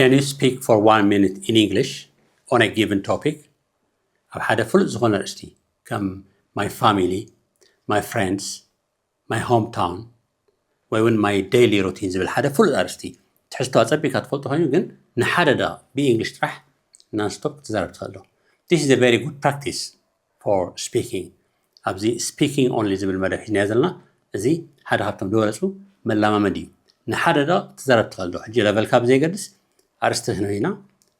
Can you speak for one minute in English on a given topic? ኣብ ሓደ ፍሉጥ ዝኾነ ኣርእስቲ ከም my family, my friends, my hometown ወይ እውን my daily routine ዝብል ሓደ ፍሉጥ ኣርእስቲ ትሕዝቶ ኣጸቢቕካ ትፈልጦ ኮይኑ ግን ንሓደ ደቂቕ ብእንግሊሽ ጥራሕ non-stop ክትዛረብ ትኽእል ዶ? This is a very good practice for speaking. ኣብዚ speaking only ዝብል መደብ ሒዝናዮ ዘለና እዚ ሓደ ካብቶም ዝበለጹ መለማመዲ እዩ። ንሓደ ደቂቕ ክትዛረብ ትኽእል ዶ? ሕጂ ለቨልካ ብዘየገድስ ኣርእስቲ ክንህብ ኢና።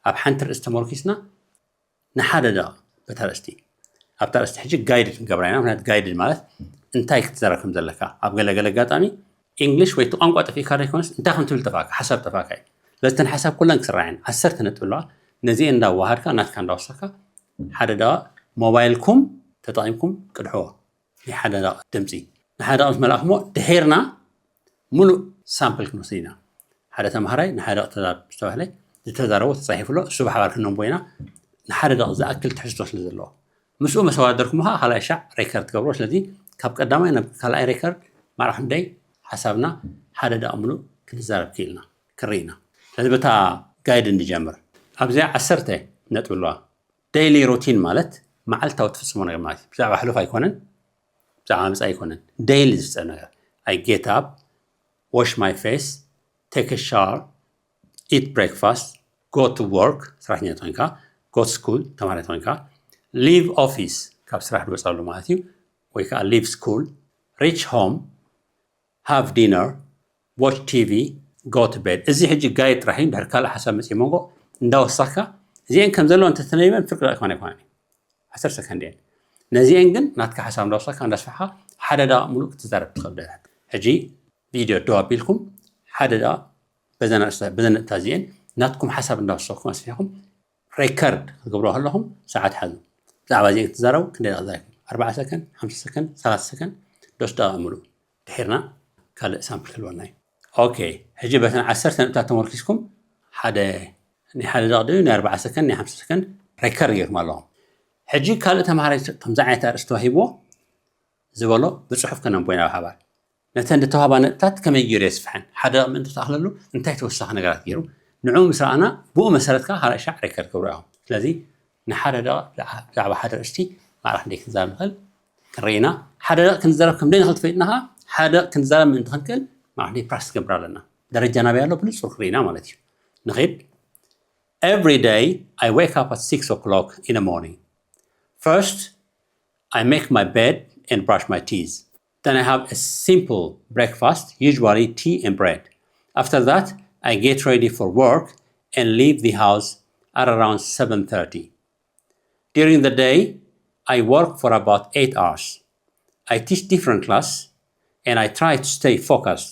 ኣብ ሓንቲ ርእሲ ተመርኪስና ንሓደ ደቂቕ በታ ኣርእስቲ ኣብታ ኣርእስቲ ሕጂ guided ክንገብራ ኢና። ምክንያቱ guided ማለት እንታይ ክትዛረብ ከም ዘለካ ኣብ ገለ ገለ ኣጋጣሚ English ወይ እቲ ቋንቋ ጠፊእካ ዘይኮነስ እንታይ ከም ትብል ጠፋእካ፣ ሓሳብ ጠፋእካ እዩ። ስለዚ እተን ሓሳብ ኩለን ክስራዓ እየን። ዓሰርተ ነጥቢ ኣለዋ። ነዚአን እንዳዋሃድካ ናትካ እንዳወሰካ ሓደ ደቂቕ ሞባይልኩም ተጠቒምኩም ቅድሕዎ። ናይ ሓደ ደቂቕ ድምፂ ንሓደ ደቂቕ ምስ መላእክሞ ድሒርና ሙሉእ ሳምፕል ክንወስድ ኢና። ሓደ ተምሃራይ ንሓደ ደቂቕ ተዛረብ ዝተባህለ ዝተዛረቦ ተፃሒፉ ኣሎ። እሱ ብሓባር ክነንቦ ኢና። ንሓደ ደቂቕ ዝኣክል ትሕዝቶ ስለ ዘለዎ ምስኡ መሰዋደርኩም ከዓ ካልኣይ ሻዕ ሬከርድ ትገብሮ። ስለዚ ካብ ቀዳማይ ናብ ካልኣይ ሬከርድ ማዕረ ክንደይ ሓሳብና ሓደ ደቂቕ ሙሉእ ክንዛረብ ክኢልና ክንርኢ ኢና። ስለዚ በታ guide ንጀምር። ኣብዚኣ ዓሰርተ ነጥቢ ኣለዋ። Daily routine ማለት መዓልታዊ ትፍፅሞ ነገር ማለት እዩ። ብዛዕባ ሕሉፍ ኣይኮነን፣ ብዛዕባ መጻኢ ኣይኮነን። Daily ዝፍፀም ነገር። I get up, wash my face, take a shower, eat breakfast, go to work፣ ሰራሕተኛ ተኾንካ፣ go to school፣ ተማሪ ተኾንካ፣ leave office፣ ካብ ስራሕ ድወፃሉ ማለት እዩ፣ ወይ ከዓ leave school፣ reach home፣ have dinner, watch T V, go to bed። እዚ ሕጂ guide ጥራሕ እዩ። ድሕሪ ካልእ ሓሳብ መፅእ መንጎ እንዳወሳካ እዚአን ከም ዘለዎ እንተተነይበን ፍርቂ ደቂቕ ከማን ኣይኮነን። ዓሰርተ ሰከንድ እየን። ነዚአን ግን ናትካ ሓሳብ እንዳወሳካ እንዳስፋሕካ ሓደ ደቂቕ ሙሉእ ክትዛረብ ትኽእል። ሕጂ ቪድዮ ደው ኣቢልኩም ሓደ ደቂቕ በዘን ኣርእስታ- በዘን ነጥብታት እዚአን ናትኩም ሓሳብ እንዳወሰኩም ኣስፊሕኩም ሬከርድ ክትገብርዎ ከለኹም ሰዓት ሓዙ። ብዛዕባ እዚአን ክትዛረቡ ክንደይ ደቂቕ ዛሪብኩም? ኣርባዓ ሰከንድ፣ ሓምሳ ሰከንድ፣ ሰላሳ ሰከንድ፣ ዶስ ደቂቕ ሙሉእ። ድሒርና ካልእ ሳምፕል ክህልወና እዩ። ኦኬ፣ ሕጂ በተን ዓሰርተ ነጥብታት ተመርኪስኩም ሓደ ናይ ሓደ ደቂቕ ድዩ ናይ ኣርባዓ ሰከንድ ናይ ሓምሳ ሰከንድ ሬከርድ ጌርኩም ኣለኹም። ሕጂ ካልእ ተምሃራይ ከምዚ ዓይነት ኣርእስቲ ተዋሂብዎ ዝበሎ ብፅሑፍ ከነንቦ ኢና ብሓባር። ነተን ዝተዋህባ ነጥብታት ከመይ ገይሩ የስፍሐን? ሓደ ደቂቕ ምእንቲ ተኣኽለሉ እንታይ ተወሳኺ ነገራት ገይሩ? ንዕኡ ምስ ረኣና ብኡ መሰረት ከዓ ካልኣይ ሻዕ ሬከርድ ክገብሩ ኢኹም። ስለዚ ንሓደ ደቂቕ ብዛዕባ ሓደ ኣርእስቲ ማዕረ ክንደይ ክንዛረብ ንኽእል ክንርኢ ኢና። ሓደ ደቂቕ ክንዛረብ ከም ደይንኽእል ተፈሊጥና ከዓ ሓደ ደቂቕ ክንዛረብ ምእንቲ ክንክእል ማዕረ ክንደይ ፕራክቲስ ክገብር ኣለና። ደረጃ ናበይ ኣሎ ብንጹር ክርኢ ኢና ማለት እዩ። ንኺድ። Every day I wake up at six o'clock in the morning. First, I make my bed and brush my teeth. Then I have a simple breakfast, usually tea and bread. After that, I get ready for work and leave the house at around seven thirty. During the day, I work for about eight hours. I teach different class and I try to stay focused.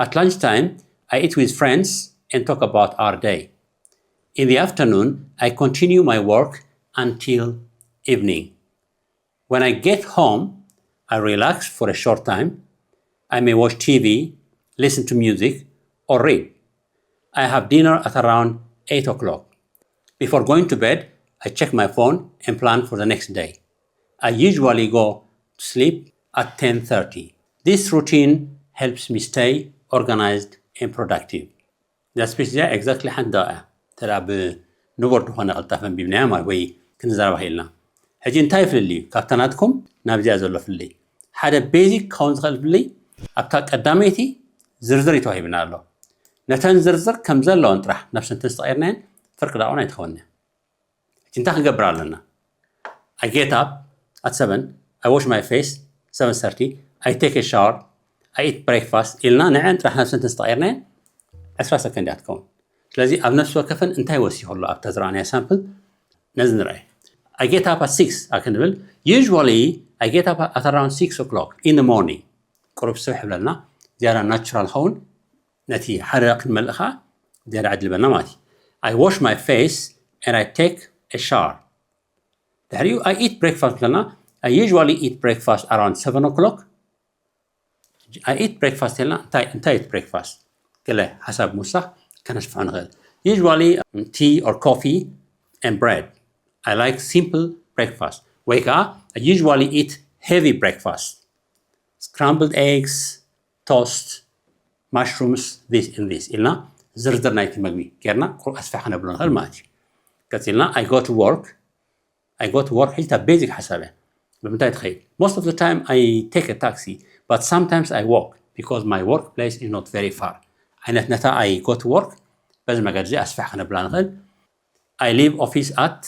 At lunchtime, I eat with friends and talk about our day. In the afternoon, I continue my work until evening. When I get home, I relax for a short time. I may watch T V, listen to music, or read. I have dinner at around eight o'clock. Before going to bed, I check my phone and plan for the next day. I usually go to sleep at ten thirty. This routine helps me stay organized and productive. እዛ ስፒች እዚኣ ኤግዛክትሊ ሓንቲ ደቂቕ እያ። እንተ ደኣ ብንቡር ዝኾነ ቅልጣፈ ኣንቢብናያ ማለት ወይ ክንዛረባ ክኢልና። ሕጂ እንታይ ፍልልይ እዩ ካብታ ናትኩም ናብዚኣ ዘሎ ፍልልይ? ሓደ ቤዚክ ክኸውን ዝኽእል ፍልልይ ኣብታ ቀዳመይቲ ዝርዝር እዩ ተዋሂብና ኣሎ። ነተን ዝርዝር ከም ዘለወን ጥራሕ ናብ ሰንተንስ ተቐይርናየን ፍርቂ ደቂቕ ኣይትኸውን እያ። ሕጂ እንታይ ክንገብር ኣለና? I get up at seven, I wash my face, seven thirty, I take a shower, I eat breakfast ኢልና ንዐን ጥራሕ ናብ ሰንተንስ ተቐይርናየን ዕስራ ሰከንድ እያ ትከውን። ስለዚ ኣብ ነፍሲ ወከፈን እንታይ ወሲኹ ኣሎ ኣብታ ዝረኣናያ ሳምፕል ነዚ ንርኣይ። I get up at six ኣብ ክንብል usually I get up at around six o'clock in the morning ቁሩብ ስብሕ ይብለና ዝያዳ ናቹራል ኸውን ነቲ ሓደ ክንመልእ ከዓ ዝያዳ ዕድል ይበና ማለት እዩ። I wash my face and I take a shower. ድሕሪኡ I eat breakfast ብለና I usually eat breakfast around seven o'clock. I eat breakfast ኢልና እንታይ እንታይ eat breakfast ገለ ሓሳብ ምውሳኽ ከነስፍሖ ንኽእል። Usually tea or coffee and bread. I like simple breakfast ወይ ከዓ I usually eat heavy breakfast. Scrambled eggs, toast, mushrooms, this and this ኢልና ዝርዝር ናይቲ መግቢ ጌርና ቁሩብ ኣስፍሕ ክነብሎ ንኽእል ማለት እዩ። ቀፂልና I go to work I go to work ሒልታ basic ሓሳብ እያ። ብምንታይ ትኸይድ? Most of the time I take a taxi, but sometimes I walk because my work place is not very far ዓይነት ነታ I go to work በዚ መገዲ እዚ ኣስፍሕ ክነብላ ንኽእል። I leave office at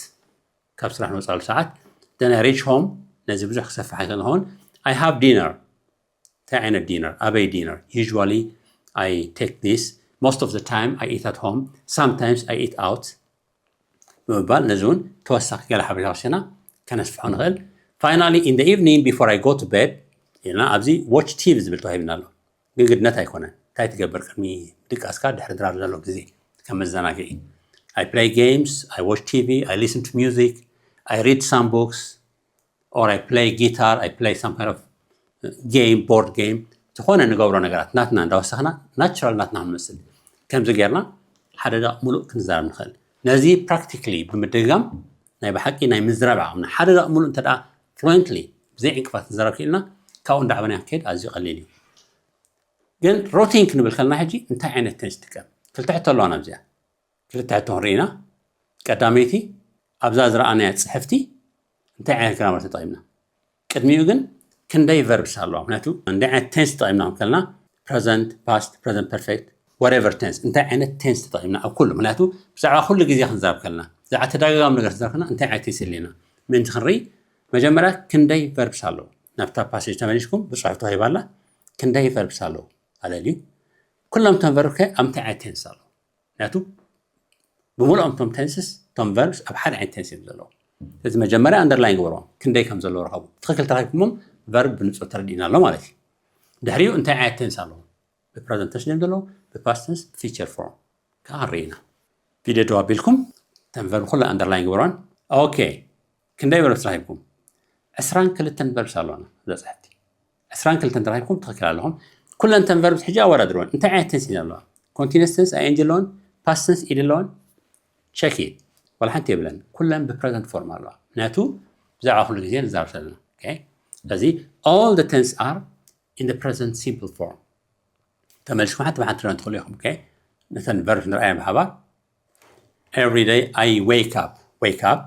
ካብ ስራሕ ንወፃሉ ሰዓት then I reach home ነዚ ብዙሕ ክሰፍሕ ኣይክእል ኸውን። I have dinner እንታይ ዓይነት dinner ኣበይ dinner usually I take this most of the time I eat at home sometimes I eat out ብምባል ነዚ እውን ተወሳኺ ገለ ሓበሬታ ወሲና ከነስፍሖ ንኽእል። Finally in the evening before I go to bed ኢልና ኣብዚ watch TV ዝብል ተዋሂብና ኣሎ። ግን ግድነት ኣይኮነን። እንታይ ትገብር ቅድሚ ድቃስካ ድሕሪ ድራር ዘሎ ግዜ ከም መዘናግዒ? I play games I watch TV I listen to music I read some books or I play guitar I play some kind of game board game ዝኾነ ንገብሮ ነገራት ናትና እንዳወሰኽና ናቹራል ናትና ክንመስል ከምዚ ጌርና ሓደ ደቕ ሙሉእ ክንዛረብ ንኽእል። ነዚ practically ብምድግጋም ናይ ብሓቂ ናይ ምዝራብ ዓቕምና ሓደ ደቕ ሙሉእ እንተ fluently ብዘይ ዕንቅፋት ክንዛረብ ክኢልና ካብኡ እንዳዕበና ክንከይድ ኣዝዩ ቀሊል እዩ። ግን ሩቲን ክንብል ከለና ሕጂ እንታይ ዓይነት ቴንስ ጥቀም ክልተ ሕቶ ኣለዋና ኣብዚኣ ክልተ ሕቶ ክንርኢ ኢና። ቀዳመይቲ ኣብዛ ዝረኣናያ ፅሕፍቲ እንታይ ዓይነት ግራመር ተጠቂምና ቅድሚኡ ግን ክንደይ verbs ኣለዋ ምክንያቱ እንደ ዓይነት ቴንስ ተጠቂምና ከልና present past present perfect whatever tense እንታይ ዓይነት ቴንስ ተጠቂምና ኣብ ኩሉ ምክንያቱ ብዛዕባ ኩሉ ግዜ ክንዛረብ ከልና ብዛዕባ ተደጋጋሚ ነገር ክንዛረብ ከልና እንታይ ዓይነት ቴንስ ኣለና ምእንቲ ክንርኢ መጀመርያ ክንደይ verbs ኣለዉ ናብታ passage ተመሊስኩም ብፅሑፍ ተዋሂባላ ክንደይ verbs ኣለዉ ኣለልዩ ኩሎም እቶም verb ከ ኣብ እንታይ ዓይነት ቴንስ ኣለዉ ምክንያቱ ብምሉኦም እቶም tenses እቶም verbs ኣብ ሓደ ዓይነት ቴንስ እዮም ዘለዉ ስለዚ መጀመርያ underline ግበርዎም ክንደይ ከም ዘለዉ ረኸቡ ትኽክል ተረኪብኩሞም verb ብንፁር ተረዲእና ኣሎ ማለት እዩ ድሕሪኡ እንታይ ዓይነት ቴንስ ኣለዎ ብ present tense ድዮም ዘለዉ ብ past tense future form ከዓ ንርኢና ቪድዮ ደው ኣቢልኩም እተን verb ኩለን underline ግበርወን okay ክንደይ verbs ረኺብኩም ዕስራን ክልተን verbs ኣለዋና እዛ ፅሕፍቲ ዕስራን ክልተን ተረኺብኩም ትኽክል ኣለኹም ኩለን እተን verbs ሕጂ ኣወዳድርወን እንታይ ዓይነት tense እየን ዘለዋ continuous tense ing ኣለወን past tense ed ኣለወን check it ዋላ ሓንቲ የብለን ኩለን ብ present form ኣለዋ ምክንያቱ ብዛዕባ ኩሉ ግዜ ንዛረብ ዘለና okay ስለዚ all the tense are in the present simple form ተመልስኩም ሓንቲ ብሓንቲ ዶ ትኽእሉ ኢኹም okay ነተን verbs ንርኣየን ብሓባር Every day I wake up, wake up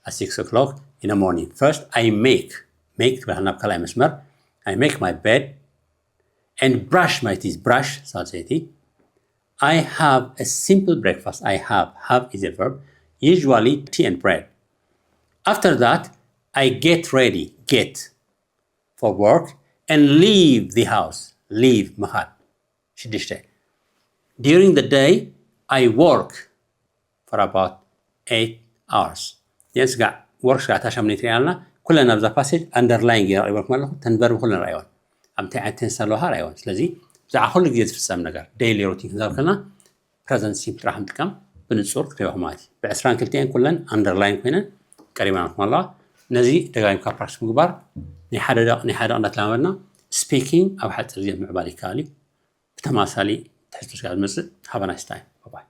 at six o'clock in the morning. First I make, make ትበሃል ናብ ካልኣይ መስመር I make my bed and brush my teeth, brush ሳልሰይቲ I have a simple breakfast. I have, have is a verb, usually tea and bread. After that I get ready, get for work and leave the house, leave ምኻድ ሽዱሽተ During the day I work for about eight hours. የን ስጋዕ ወርክ ስጋዕ ታሻም ንትሪኣልና ኩለን ኣብዛ passage underline ገይረ ኣቕሪበልኩም ኣለኹ ተን verb ኩለን ራእይወን ኣብ እንታይ ዓይነት tense ኣለዋ ራእይወን ስለዚ ብዛዕባ ኩሉ ግዜ ዝፍፀም ነገር daily routine ክንዛረብ ከለና present simple ጥራሕ ንጥቀም ብንፁር ክትሪኦ ማለት እዩ ብ ዕስራን ክልተን ኩለን underline ኮይነን ቀሪበናልኩም ኣለዋ ነዚ ደጋጊምካ practice ምግባር ናይ ሓደ ደቕ ናይ ሓደ ደቕ እንዳተላመድና speaking ኣብ ሓፂር ግዜ ምዕባል ይከኣል እዩ ብተማሳሊ ትሕዝቶ ስጋዕ ዝመፅእ have a nice time